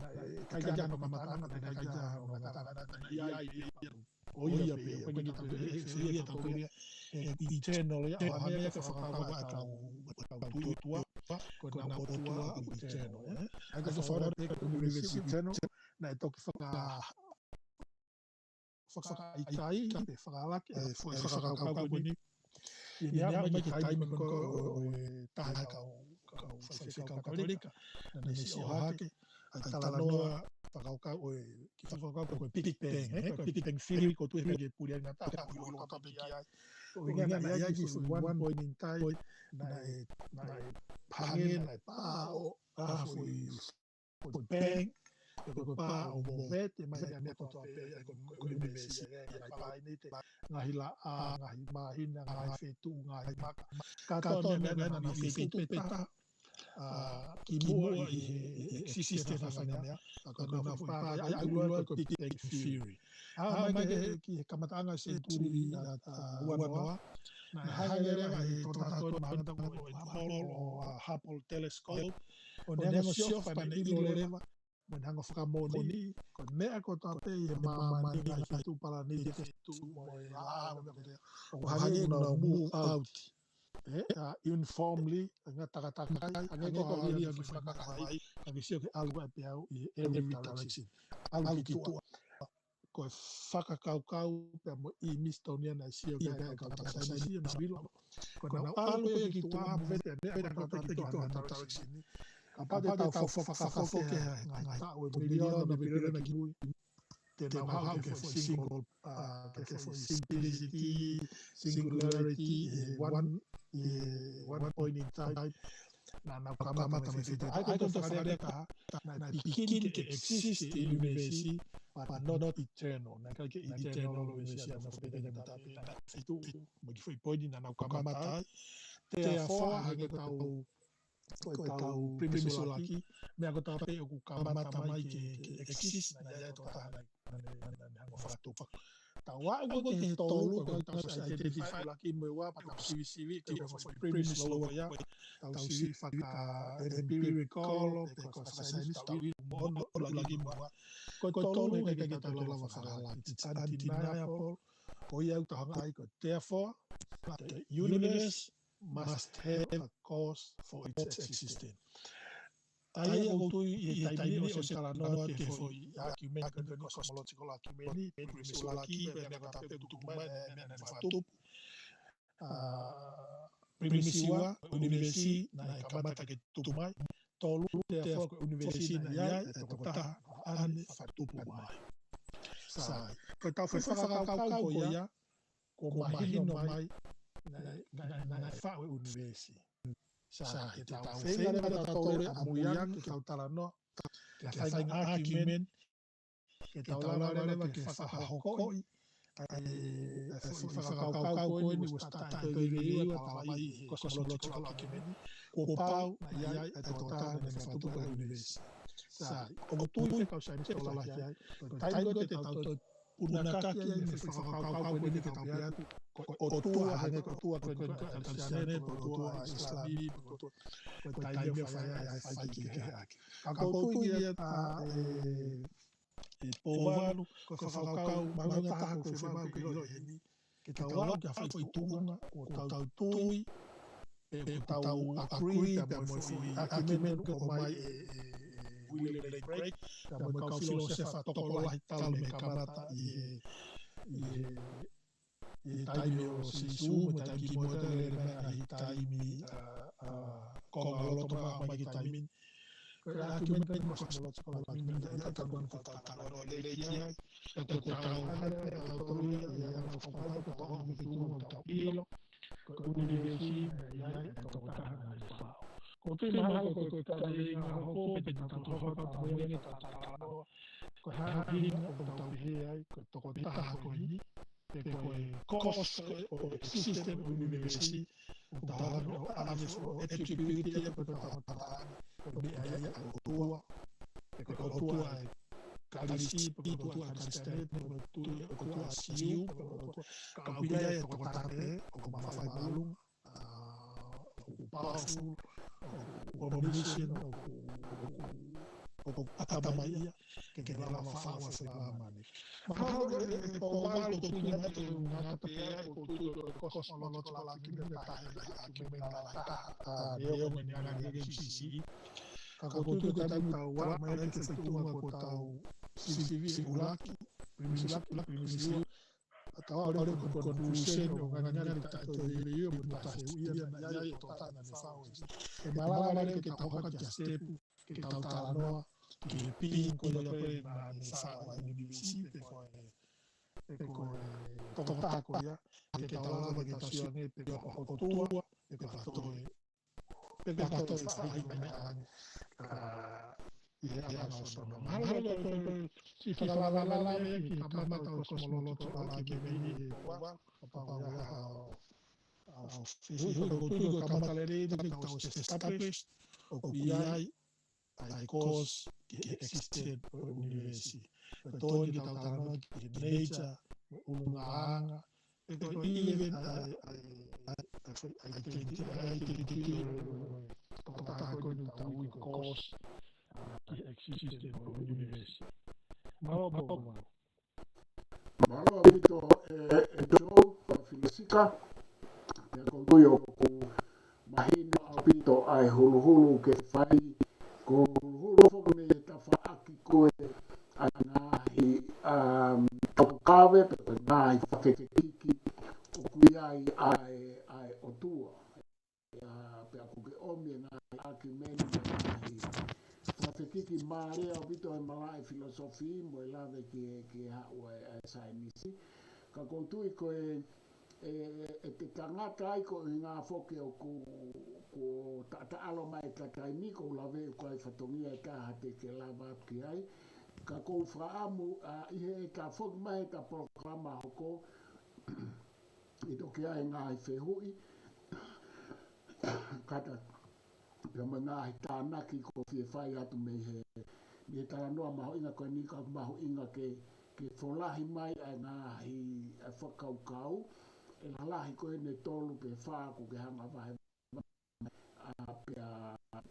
Naʻe ʻikai ke ʻi ai hano kamataʻanga, naʻe ʻikai ke ʻi ai hano ngataʻanga, naʻe ʻi ai pē ia. ʻO ia pē, ʻoku ʻikai ke tau pehē, ʻe, ʻe, ʻe, ʻe, eternal ia, ʻa e meʻa ko e fakakaukau ʻa e kau, kau tui ʻOtua, ko ʻenau ʻOtua ʻoku eternal, ē? ʻA ia ko e fakakaukau pē ko e ʻunivēsi eternal, naʻe toki faka-, fakakaukau, pe fakalaki, ʻa e fo-, ʻa e fakakaukau ko eni. ʻI heʻene aʻu mai ki he taimi ko ē ʻo, ʻo, ʻo e taha e kau, kau faifekau Katolika. Naʻá ne siʻi ʻohake ʻa e talanoa fakakaukau ʻo e, kiʻi fakakaukau ko e Big Bang, ē? Ko e Big Bang theory, ʻoku ou tui ʻe ʻikai ke puli ai ngata, ka ʻoku ʻiloa kotoa pē ki ai. ʻUhinga naʻe ʻi ai kiʻi foʻi one point in time, naʻe, naʻe hangē, naʻe pā ʻo, ʻa e foʻi foʻi bang, pe ko e pā ʻo movete mai ʻa e meʻa kotoa pē, ʻa e ko e, ko e ʻunivēsi, ʻa e ngaahi pālaniti, ngaahi laʻā, ngaahi māhina, ngaahi feituʻu, ngaahi maka. Kātoa e meʻa naʻa nau feituʻu pē taha. ʻa, kimuʻa ʻi he, he existence ʻa e faʻahinga meʻa, ka ko e meʻa foʻi pā, ʻa ia ʻoku ui ko e Big Bang Theory. ʻA, mai ki he, ki he kamataʻanga senituli ʻa, ʻa, uanoa, naʻe hanga leva ʻe he tokotaha ko eni, mahalo ko e Hubble ʻo, ʻa, Hubble telescope, ʻo ne hanga ʻo siofi pea ne ʻilo leva, mo ne hanga ʻo fakamoʻoni, ko e meʻa kotoa pē ʻi he māmani, ngaahi feituʻu, palaniti, feituʻu, mo e laʻā, mo e meʻa kotoa, ʻoku hangē ʻoku nau move out. ʻE, ʻa, uniformly, ʻa e ngaahi takatakai, hangē ko e hangē ko e fakakai vai, ka ke sio ke ʻalu ai pē ʻo ʻi every direction. ʻAlu ki tuʻa. Ko e fakakaukau pea mo e Smithsonian naʻe sio ki ai e kau tangata saienisi ʻo nau ʻilo. Ko ʻenau ʻalu pē ki tuʻa mo e meʻa pē naʻe ʻalu pē ki tuʻa mo e direction. Kapau te tau fa-, fa-, fakafoki he ngaahi taʻu ʻe miliona mo e piliona kimui, te nau haʻu ki he foʻi single, ʻa, ki he foʻi simplicity, singularity, ʻi he one, ʻi he one point in time. Naʻa nau kamata mei he feituʻu. ʻA ia ko e tau fakalea ka, naʻe begin ke exist e ʻunivēsi, but not eternal. Naʻe ʻikai ke eternal ʻa e ʻunivēsi ʻa e fakapekenga mataʻu pē, naʻe feituʻu, mo e kiʻi foʻi poini naʻa nau kamata ai. Therefore, hangē ko ʻetau, ko ʻetau premise ʻuluaki, meʻa kotoa pē ʻoku kamata mai ke, ke exist, naʻe ʻi ai e tokotaha naʻe, naʻe, naʻe, naʻe hanga ʻo fakatupu. Tau aʻu ko ē ki he tolu, ko ʻetau identify ʻuluaki mo e ua, pea tau sivisivi, ko e foʻi premise ʻuluaki ia, tau sivi faka-empirical, pe ko e fakasaienisi, tau ʻilo mo ʻuluaki mo e ua. Ko e tolu, he ʻikai ke tau lava fakahalaki. It's undeniable, ko ia ʻoku tau hanga ai ko e therefore, the universe must have a cause for its existence. ʻA ia ʻoku ou tui ʻi he taimi ni ʻosi talanoa ki he foʻi argument, ko e cosmological argument, premise ʻuluaki, ko e meʻa kotoa pē ʻoku tupu mai, ʻe, meʻa naʻe fakatupu. ʻA, premise ua, ʻunivēsi naʻe kamata ke tupu mai. Tolu, therefore ko e ʻunivēsi naʻe ʻi ai e tokotaha naʻe fakatupu mai. Sai, ko ʻetau foʻi fakakaukau ko ia, kuo mahino mai, naʻe, naʻe, naʻe faʻu e ʻunivēsi. Sai, te tau feinga leva ʻa tautolu ʻo ʻamuiangi ke tau talanoa, ke fai e argument, ke tau lava leva ke fakahokoʻi ʻa e, ʻa e foʻi fakakaukau ko eni, ʻoku ʻasi atu ʻi he veiveiua ʻa e cosmological argument, kuo pau naʻe ʻi ai e tokotaha naʻe fakatupu e ʻunivēsi. Sai, ʻoku ou tui e kau saienisi ʻoku lahi ai, ko e taimi ko ē te tau toe punakaki ai mei he foʻi fakakaukau ko eni ke tau pehē atu, ko e ʻOtua, hangē ko e ʻOtua ko ē ʻa e Kalisitiane, ko e ʻOtua ʻa e ʻIsilami, ko e ʻOtua, ko e taimi ʻoku fai ai ʻa e faikehekeheʻaki. Ka ʻoku ou tui ia, ʻa, ʻe, ʻe Pouvalu, ko e fakakaukau mahuʻinga taha ʻoku ou fiemaʻu ke ʻilo heni, ke tau aʻu ki ha foʻi tuʻunga ʻoku tau tui, pe ʻoku tau agree pea mo e foʻi argument ʻoku ʻomai ʻe, ʻe, ʻe William Lane Craig, pea mo e kau filōsefa tokolahi talu mei he kamata ʻi he, ʻi he, ʻi he taimi ʻo Sīsū, mo e taimi kimuʻa, talu mei he ngaahi taimi, ʻa, ʻa, konga loto mai, mai ki he taimi ni. Ko e argument ko e cosmological argument, ʻa ia ʻoku tau talanoa lelei ki ai, ʻa ia ʻoku tau hanga ʻe tautolu ia ʻo fakapapauʻi ko e tuʻunga ʻoku tau ʻilo, ko e ʻunivēsi naʻe ʻi ai e tokotaha naʻe faʻu. ʻOku ou tui mahalo ko e kaveinga hoko pē te tau hoko atu ʻo ʻamuiangi ʻetau talanoa, ko e hā e ʻuhinga ʻoku tau pehē ai ko e tokotaha ko eni, pe ko e cause ʻo e existence ʻo e ʻunivēsi, ʻoku tau hanga ʻo ʻave ʻo attribute ia ko e tokotaha, ko e meʻa ia ʻa e ʻOtua, pe ko e ʻOtua ʻa e Kalisi, pe ko e ʻOtua ʻa e Kalisitiane, pe ko e ʻOtua, ʻOtua ʻa e Siu, pe ko e ʻOtua, ka ʻoku ʻi ai e tokotaha pē ʻoku mafai māʻolunga, ʻa, ʻoku powerful, ʻoku omniscient, ʻoku, ʻoku, ʻoku ʻatamai ia, ke, ke lava faʻu ʻa e māmani. Mahalo ʻe, ʻe Pouvalu ʻoku ou tui naʻe ʻikai ke ngata pē ia, ʻoku ou tui ko e cosmological argument ko e taha e ngaahi argument lalahi taha, ʻa, neongo ʻene ngaahi ngaahi siʻisiʻi. Ka ʻoku ou tui ko e taimi ʻoku tau aʻu mai ai ki he foʻi tuʻunga ʻoku tau sivi ʻuluaki, premise ʻuluaki, premise ua, ʻa ia ʻoku ʻalu ki he conclusion ʻo e ngaahi ngaahi taʻetoeveiveiua mo e taʻefehuʻia naʻe ʻi ai e tokotaha naʻe faʻu. ʻE malava leva ke tau hoko atu ki ha step, ke tau talanoa ki he being ko ia ko ē naʻa ne faʻu ʻa e ʻunivēsi, pe ko e, pe ko e tokotaha ko ia, ke tau lava ke tau sio ange pe ko e ʻOtua, pe ko e toe, pe ko e toe faʻahinga meʻa ange, ʻa, ʻi he anga ʻo hono. Mahalo ko e, ko e, ko e siʻi fakalavelave ki he kamata ʻo e cosmological argument ʻe Pouvalu, kapau ʻe ʻi ai ha, ha fehuʻi, ʻoku ou tui ko e kamata lelei ʻeni ke tau establish, ʻoku ʻi ai ʻa e course ki he existence ʻo e ʻunivēsi. Ko e tō eni ke tau talanoa ki he nature, mo e ʻulungaanga, pe ko e even ʻa e, ʻa e, ʻa e, ʻa e identity, ʻa e identity ʻo e tokotaha ko eni ʻoku tau ui ko e course, ʻa, ki he existence ʻo e ʻunivēsi. Mālō, mālō, mālō. Mālō ʻaupito, ē, ē, Joe, Filosika. Pea ʻoku ou tui ʻoku mahino ʻaupito ʻa e huluhulu ke fai, ko e huluhulu foki mei he tafaʻaki ko ē ʻa e ngaahi, um, taukave, pe ko e ngaahi fakafekiki ʻoku ʻi ai ʻa e, ʻa e ʻOtua. ʻIa, pea ʻoku ke ʻomi e ngaahi argument mo e ngaahi fakafekiki mālie ʻaupito he malaʻe filosofia mo e lave ki he, ki he haʻu ʻa e, ʻa e saienisi. Ka ʻoku ou tui ko e, ē, ʻe te tangata ai ko e ʻuhinga foki ʻoku, kuo taʻataʻalo mai ʻeta taimi, ʻoku ou lave ʻoku ʻikai fatongia ʻe taha te ke lava atu ki ai. Ka ʻoku ou fakaʻamu, ʻa, ʻi heʻeta foki mai ʻeta polokalama hoko, ʻe toki ʻi ai e ngaahi fehuʻi, kātaki pea mo e ngaahi tānaki ʻoku fie fai atu mei he, mei he talanoa mahuʻinga ko eni, ka mahuʻinga ke, ke folahi mai ʻa e ngaahi, ʻa e fakakaukau, ʻe lalahi ko eni ʻe tolu pe fā ʻoku ke hanga vahe, ʻa, pea,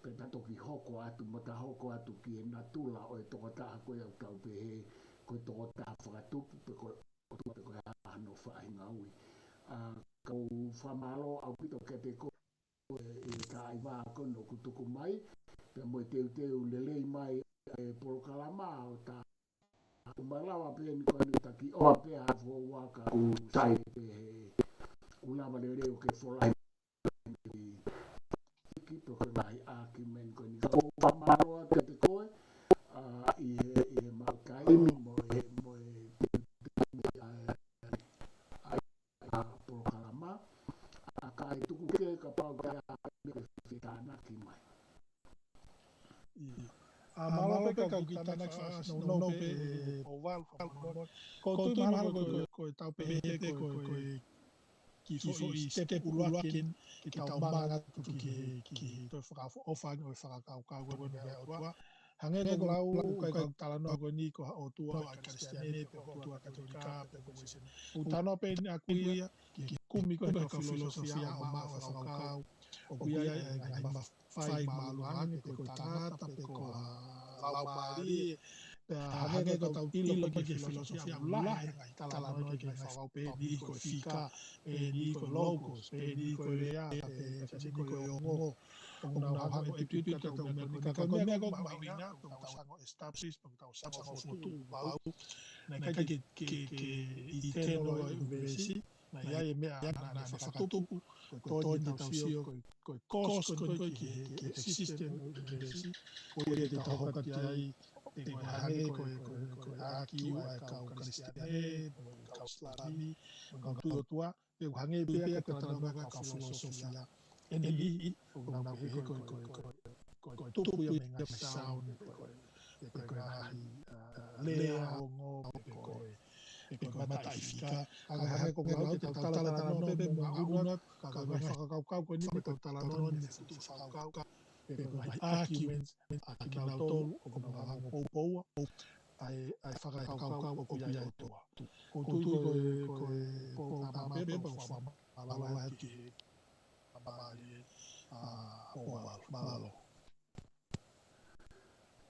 pea ta toki hoko atu, mo ta hoko atu ki he natula ʻo e tokotaha ko ē ʻoku tau pehē ko e tokotaha fakatupu, pe ko e ʻOtua, pe ko e hā hano faʻahinga ui. ʻA, ʻoku ou fakamālō ʻaupito kiate koe ʻi he taimi ko eni ʻoku tuku mai, pea mo e teuteu lelei mai e polokalama ʻo ta malava pē ni ko eni taki ʻoa pē ha foua ka ʻoku sai pē he ʻoku lava lelei ʻo ke folahi ki pe ko e ngaahi argument ko eni. Ka ʻoku ou fakamālō atu kiate koe, ʻa, ʻi he, ʻi he maʻu taimi mo e, mo e, ʻa, ʻa, ʻa, polokalama, ʻa, ka ʻe tuku ke kapau ʻoku ʻi ai ha meʻa ke fetānaki mai. ʻIa. ʻA, mālō pē kau kiʻi tānaki fakaʻosi nounou pē, ē, Pouvalu, fakamālō. ʻOku ou tui mahalo ko e, ko e, ko e tau pehē ko e, ko e, ko e kiʻi foʻi step ʻuluaki eni ke tau manga atu ki he, ki he toe fakaʻofoʻofa ange ʻo e fakakaukau ko eni mei he ʻOtua. Hangē ko ʻeku lau, ʻoku ʻikai ko ʻeku talanoa ko eni ko ha ʻOtua ʻa e Kalisitiane, pe ko e ʻOtua Katolika, pe ko e Uēsiliana. ʻOku ou talanoa pē eni ʻaʻaku ia ki he kumi ko ē ʻa e kau filōsofia ʻo maʻu e fakakaukau ʻoku ʻi ai e ngaahi mafai māʻolunga ange pe ko e tangata pe ko ha laumālie. Pea hangē ko ʻetau ʻilo ko ē ki he filōsofia, ʻoku lahi e ngaahi talanoa ki he ngaahi fakakaukau pehē ni ko e fika, pehē ni ko e logos, pehē ni ko e lea, pehē ni ko e ongo. ʻOku nau hanga ʻo ʻetupitupi ʻetau meʻa ko eni, ka ko e meʻa ko ē ʻoku mahuʻinga, ʻoku tau hanga ʻo establish, ʻoku tau hanga ʻo fokotuʻu pau. Naʻe ʻikai ke, ke, ke eternal ʻa e ʻunivēsi, naʻe ʻi ai e meʻa naʻa ne fakatupu, ko e tō eni ke tau sio, ko e, ko e cause ko ē ko ē ki he, ki he existence ʻo e ʻunivēsi, ko ia te tau hoko atu ai, pe ko e hangē ko e, ko e, ko e ʻaki ʻa e kau Kalisitiane, mo e kau Isilami, mo e kau tui ʻOtua, pe ʻoku hangē pē ia ko e talanoa ʻa e kau filōsofia. ʻE niʻihi, ʻoku nau pehē ko e, ko e, ko e, ko e tupu ia mei he ngaahi sound, pe ko e, pe ko e ngaahi, ʻa, lea, ongo, pe ko e, pe ko e mataʻi fika. Ka hangē ko ʻeku lau, te tau talatalanoa pē mo e ngaahi ʻuna, ka ko e ngaahi fakakaukau ko eni, te tau talanoa ni mo e fokotuʻu fakakaukau, pe ko e ngaahi arguments ʻa kinautolu ʻoku nau hanga ʻo poupoua ʻa e, ʻa e fakakaukau ʻoku ʻi ai e ʻOtua. ʻOku ou tui ko e, ko e polokalama pē, pea ʻoku ou fakamālō lahi atu ki he fakamālō, ʻa, Pouvalu. Mālō.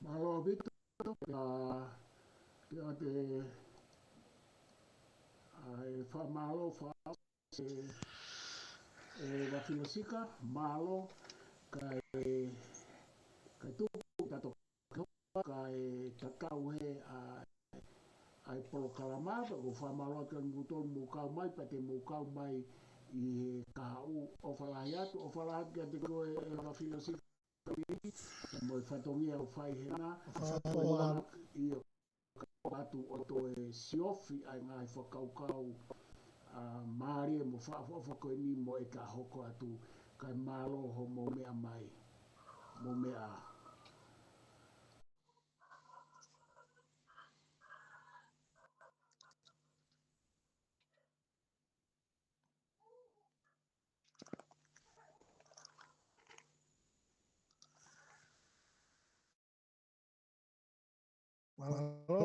Mālō ʻaupito, ʻa, pea te, ʻa, ʻe fakamālō, fa-, ē, ē, Vafilosika, mālō, kae, kae tuku tato, kae tatau hē ʻa, ʻa e polokalama, pea ʻoku ou fakamālō atu kiate kimoutolu mou kau mai, pea te mou kau mai ʻi he kahaʻu. ʻOfa lahi atu, ʻofa lahi atu kiate koe, ē, Vafilosika, mo e fatongia ʻoku fai hena, ʻofa atu, ʻofa atu. ʻIo, ʻoatu ʻo toe siofi ʻa e ngaahi fakakaukau, ʻa, mālie mo fakaʻofoʻofa ko eni mo ʻeta hoko atu, kae mālō hoʻomou meʻa mai. Mou meʻa ā. Mālō